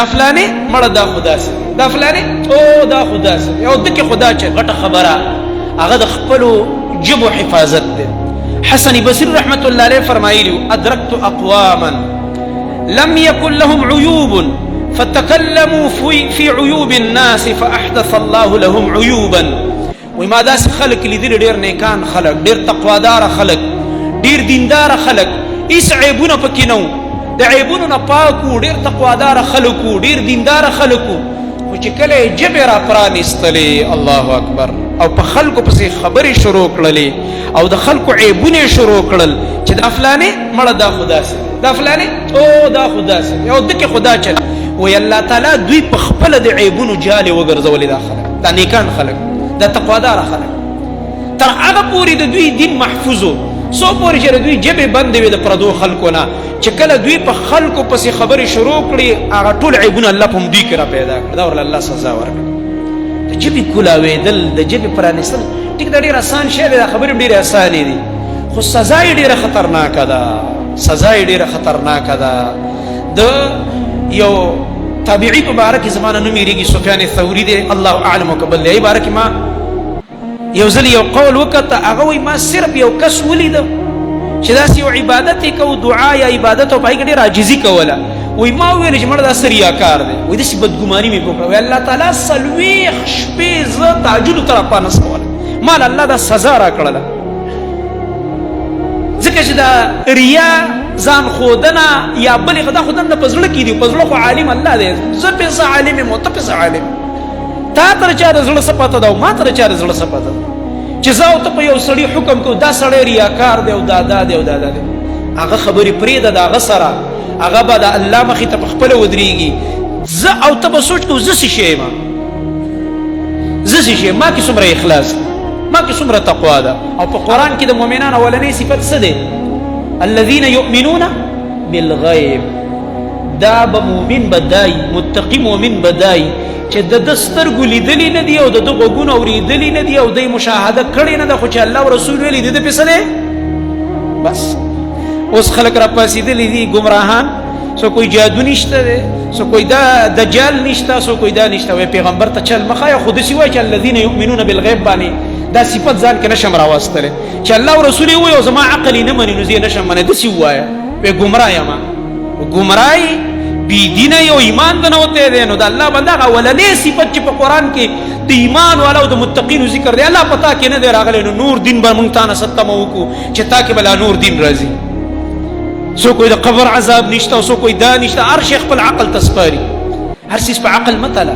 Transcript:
فلانه مړه دا خدا سي، دا فلانه او دا خدا سي، او دکې خدا چې غټه خبره هغه د خپلو جبو حفاظت دی. حسن بصري رحمت الله علیه فرمایلی: ادرکت اقواما لم يكن لهم عيوب فتكلموا في عيوب الناس فأحدث الله لهم عيوبا. وای ما داسې خلک لیدلي، ډېر نیکان خلک، ډېر تقوادار خلک، ډېر دیندار خلک، هیڅ عیبونه پکې نه وو، د عیبونو نه پاک وو، ډېر تقوادار خلک وو، ډېر دیندار خلک وو، خو چې کله یې ژبې را پرانیستلې، الله اکبر، او په خلکو پسې خبرې شروع کړلې او د خلکو عیبونه یې شروع کړل چې دا فلانې مړه دا خو داسې، دا فلانې او دا خو داسې، او دکې خدا چل. وایي الله تعالی دوی په خپله د عیبونو جالې وګرځولې. دا خلک، دا نیکان خلک، دا تقوادار خلک، تر هغه پورې د دوی دین محفوظو څو پورې چې د دوی ژبې بندې وي د پردو خلکو نه. چې کله دوی په خلکو پسې خبرې شروع کړې، هغه ټول عیبونه الله په دوی کې را پیدا کړ، دا ورله الله سزا ورکړه. د ژبې کولاوېدل، د ژبې پرانیستل، ټیک دا ډېر اسان شی دی، دا خبرې ډېرې اسانې دي، خو سزا یې ډېره خطرناکه ده، سزا یې ډېره خطرناکه ده. د یو تابعی په باره کې، زمانه نوم یې سفیان ثوری دی، الله اعلم که بل دی، باره کې ما یو ځل یو قول وکړ. هغه وایي ما صرف یو کس ولید چې داسې یو عبادت یې کوو، دعا یا عبادت، او په هغې کې ډېره عاجزي کوله. وایي ما وویل چې مړه دا څه ریاکار دی. وایي داسې بدګماني مې وکړه. وایي الله تعالی 40 شپې زه تهجدو ته راپانه سوله، مال الله دا سزا راکړله، ځکه چې دا ریا، ځان ښودنه یا بلې خدا خو دننه په زړه کې دي. په زړه خو عالم الله دی. زه پې څه عالم یم او ته پې څه عالم؟ تا تر چا د زړه څه پته ده او ما تر چا د زړه څه پته ده چې زه او ته په یو سړي حکم کوو دا سړی ریاکار دی او دا دا دی او دا دا دی؟ هغه خبرې پرېږده، د هغه سره هغه به د الله مخې ته په خپله ودرېږي. زه او ته به سوچ کوو زه څه شی یم، زه څه شی، ما کې څومره اخلاص، ما کې څومره تقوا ده. او په قرآن کې د مؤمنانو اولنی صفت څه دی؟ الذين يؤمنون بالغیب. دا به مؤمن بدای، متقی مؤمن بدای چې د ده سترګو لیدلی نه دی او د ده غوږونو اورېدلی نه دی او دی مشاهده کړې نه ده، خو چې الله او رسول ویلي د ده پې څه دی؟ بس. اوس خلک را پاسېدلي دي ګمراهان، څوک کوئی جادو نشته دی، څوک کوئی دا دجال نشته، څوک کوئی دا نشته. وایي پیغمبر ته چل مه ښایه، خو داسې وایي چې الذین یؤمنون بالغیب باندې دا صفت ځان کې نشم راوستلی چې الله او رسول یې ووایي او زما عقل یې نه مني، نو زه یې نشم منی. داسې ووایه، وایي ګمراه یم. ګمراهي بی دینه یو ایمان د نه وته دی. نو د الله بنده هغه اولنې صفت چې په قرآن کې د ایمان والا او د متقینو ذکر دی، الله پتا کې نه دی راغلی، نو نور دین به مونږ تا نه څه تمه وکړو چې تا کې به لا نور دین راځي؟ څوک وایي د قبر عذاب نشته او څوک وایي دا نشته. هر شی خپل عقل ته سپاري. هر څیز په عقل مه تله.